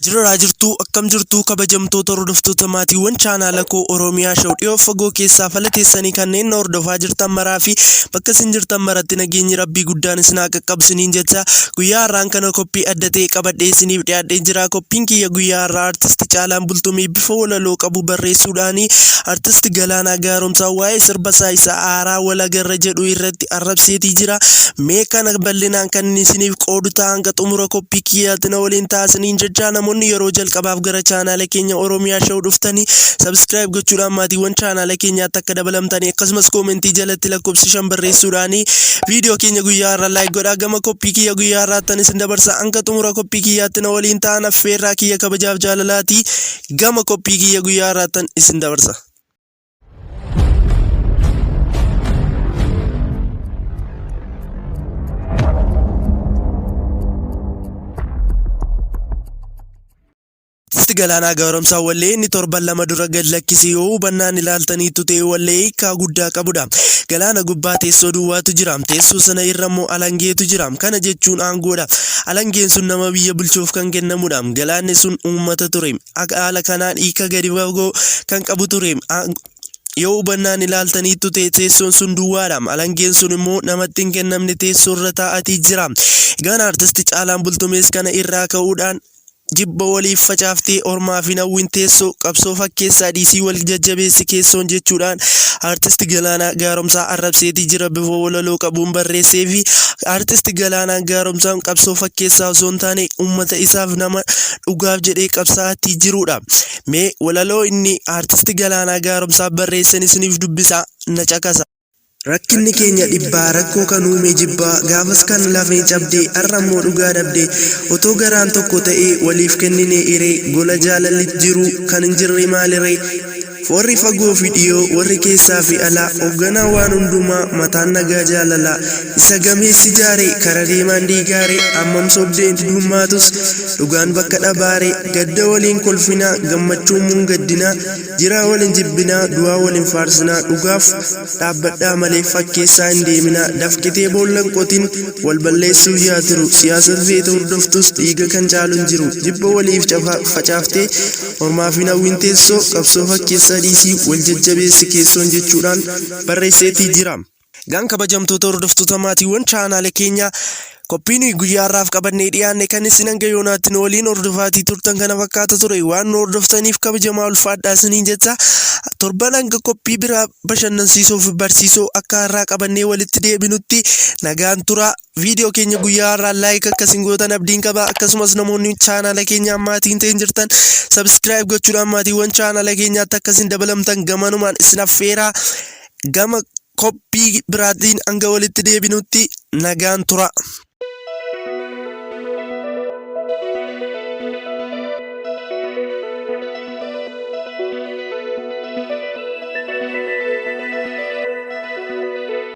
Jirraa jirtuu, akkam jirtuu kabajamtoota hordoftoota maatiiwwan chaanaala koo Oromiyaa Show, dhiyoo fagoo keessaa fala teessanii kanneen na hordofaa jirtan maraa fi bakka isin jirtan maratti nageenyi rabbii guddaan isin haa qaqqabu isiniin jecha, guyyaa har'aan kana qophii adda ta'e qabadhee isiniif dhiyaadhee jira. Qophiin kiyya guyyaa har'aa artisti Caalaan Bultumii bifa walaloo qabu barreessuudhaani artisti Galaanaa Gaaromsaa waa'ee sirba isaa isa haaraa wal agarra jedhu irratti arrabseetii jira. Mee kana bal'inaan kan inni isiniif qoodu ta'a, hanga xumura qophii kiyyaatti na waliin ta'a isiniin jecha, namoonni yeroo jalqabaaf gara chaanaala keenya Oromiyaa Show dhuftanii subscribe gochuudhaan maatiiwwan chaanaala keenyaatti akka dabalamtanii, akkasumas koomentii jalatti lakkoofsa 5 barreessuudhaan viidiyoo keenya guyyaa har'aa like godhaa. Gama qophii kiyya guyyaa har'aattan isin dabarsa, hanga xumura qophii kiyyaatti na waliin ta'an affeerraa kiyya kabajaaf jaalalaati. Gama qophii kiyya guyyaa har'aattan isin dabarsa. Artisti Galaanaa Gaaromsaa wallee inni torban 2 dura gad lakkise yoo hubannaan ilaaltaniittu ta'e wallee hiikkaa guddaa qabudha. Galaana gubbaa teessoo duwwaatu jira. Teessoo sana irra immoo alangeetu jira. Kana jechuun aangoodha. Alangeen sun nama biyya bulchuuf kan kennamudha. Galaanni sun uummata ture. Haala kanaan hiika gadi fagoo kan qabu ture. Yoo hubannaan ilaaltaniittu ta'e teessoon sun duwwaadha. Alangeen sun immoo namatti hin kennamne teessoo irra taa'atii jira. Egaan artisti Caalaan Bultumees kana irraa ka'uudhaan jibba waliif facaaftee ormaaf hin hawwin teessoo, qabsoo fakkeessaa dhiisii wal jajjabeessi keessoon jechuudhaan artisti Galaanaa Gaaromsaa arrabseetii jira, bifa walaloo qabuun barreessee fi artisti Galaanaa Gaaromsaan qabsoo fakkeessaa osoo hin taane uummata isaaf nama dhugaaf jedhee qabsaa'aatii jirudha. Mee walaloo inni artisti Galaanaa Gaaromsaa barreessen isiniif dubbisa, na caqasa. Rakkinni keenya dhibbaa, rakkoo kan uume jibbaa, gaafas kan lafeen cabdee, har'a immoo dhugaa dhabdee. Otoo garaan tokko ta'ee, waliif kenninee hiree, gola jaalalli jiruu, kan hin jirre maaliree? Warri fagoo fi dhiyoo, warri keessaa fi alaa, hoogganaa waan hundumaa, mataan nagaa jaalalaa. Isa gameessi jaare, kara deemaan diigaare, hammam sobdee dummaatus, dhugaan bakka dhabaare. Gadda waliin kolfinaa, gammachuu immoo gaddinaa, Jiraa wal hin jibbinaa, du'aa wal hin faarsinaa, dhugaaf dhaabbadhaa malee fakkeessaa hin deeminaa. Dafqitee boolla hin qotin, wal balleessuuf yaatiru, siyaasa feete hordoftus dhiiga kan caalu hin jiru. Jibba waliif facaaftee ormaaf hin hawwin teessoo, qabsoo fakkeessaa dhiisii wal jajjabeessi keessoon jechuudhaan barreesseetii jira. Egaan kabajamtoota hordoftoota maatiiwwan chaanaala keenyaa, qophii nuyi guyyaa har'aaf qabannee dhiyaanne kan isin hanga yoonaatti nu waliin hordofaatii turtan kana fakkaata ture. Waan nu hordoftaniif kabajamaa ulfaadhaa isiniin jecha, torban hanga qophii biraa bashannansiisoo fi barsiisoo akka har'aa qabannee walitti deebinutti nagaan tura. Viidiyoo keenya guyyaa har'aa like akka isin gootan abdiin qaba. Akkasumas namoonni chaanaala keenyaa maatiin ta'in jirtan subscribe gochuudhaan maatiiwwan chaanaala keenyaatti akka isin dabalamtan gamanumaan isin affeeraa. Gama qophii biraatiin hanga walitti deebinutti nagaan tura.